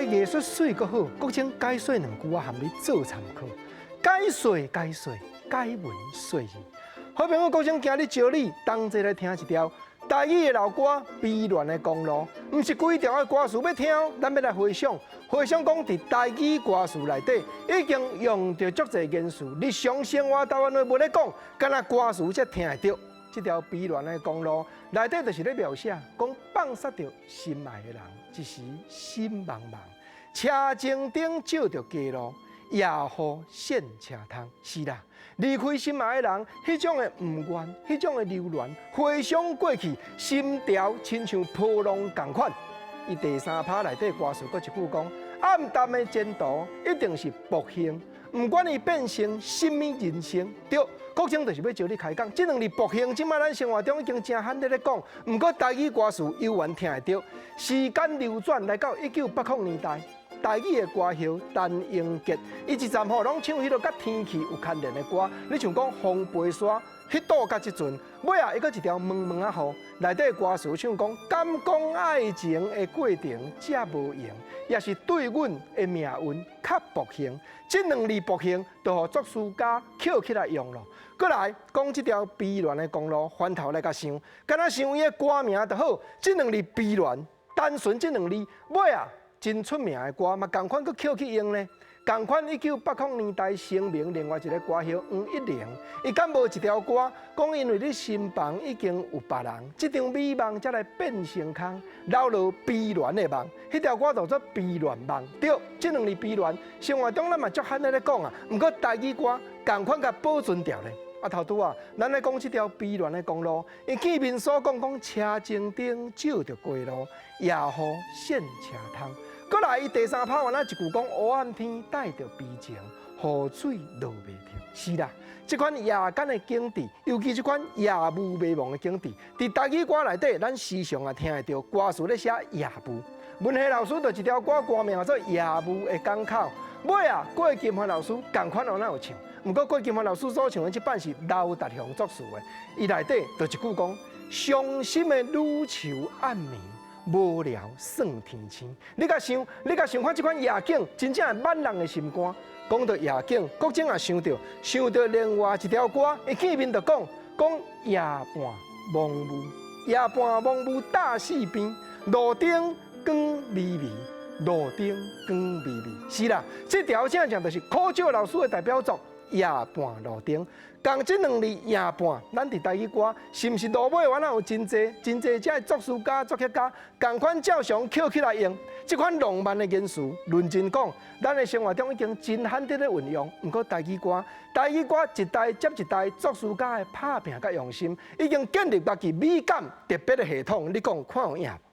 藝術媠閣好，閣將解說兩句仔含你做參考。解說解說，解文說字。好朋友，閣將今日招你同齊來聽一條台語的老歌《悲戀的公路》，毋是規條的歌詞欲聽，咱欲來回想，回想講佇台語歌詞內底已經用著足濟元素，日常生活台灣話無咧講，敢若歌詞才聽會著。這條悲戀的公路內底就是咧描寫，講放殺著心愛的人，一時心茫茫，車前燈照著街路，夜雨線車窗。是啦，離開心愛的人，彼種的毋願，彼種的留戀，回想過去，心潮親像波浪仝款。伊第三拍內底歌詞閣一句講：暗淡的前途一定是不幸，毋管伊變成啥物人生，對。閣將就是欲招你開講，這兩字不幸，這擺咱生活中已經誠罕咧咧講。毋過台語歌詞猶原聽會著。時間流轉來到1980年代，台語的歌后陳英傑，伊一站吼攏唱彼个佮天氣有牽連的歌。你像講風飛沙，彼倒到這陣，尾仔伊閣一條毛毛仔雨，內底歌詞唱講，敢講愛情的過程遮無閒，也是對阮的命運較不幸。這兩字不幸，就予作詞家抾起來用咯。閣來講這條悲戀的公路，翻頭來共想，敢若想伊的歌名就好。這兩字悲戀，單純這兩字，尾仔真出名的歌嘛，仝款閣抾去用呢。仝款1980年代成名另外一个歌后黃乙玲，伊敢無一條歌講因為你身旁已經有別人，這場美夢才來變成空，留落悲戀的夢。彼條歌叫做悲戀夢。對，這兩字悲戀，生活中咱嘛足罕咧咧講啊。毋過台語歌仝款共保存著咧。啊，頭拄仔，咱咧講這條悲戀的公路，伊見面所講講車前燈照著街路，夜雨線車窗。閣來，伊第三拍完仔一句講黑暗天帶著悲情，雨水落袂停。是啦，這款夜間的景致，尤其這款夜霧迷蒙的景致，佇台語歌內底，咱時常也聽會著歌詞咧寫夜霧。文夏老師就一條歌歌名叫做《夜霧的港口》。尾仔，郭金發老師仝款有哪有唱？毋過郭金發老師所唱的這版是劉達雄作詞的，伊內底就一句講：傷心的女愁暗暝，無聊算天星。你共想，你共想看這款夜景，真正會挽人的心肝。講到夜景，閣將也想著，想著另外一條歌，伊見面就講講夜半茫霧，夜半茫霧搭四邊，路燈光微微，路燈光微微。是啦，這條正正就是苦少老師的代表作《夜半路燈》。仝這兩字夜半，咱佇台語歌是毋是路尾原來有真濟真濟這作詞家作曲家，仝款照常抾起來用。這款浪漫的元素，認真講，咱的生活中已經真罕得咧運用。毋過台語歌，台語歌一代接一代作詞家的拍拚佮用心，已經建立家己美感特別的系統。你講看有影無？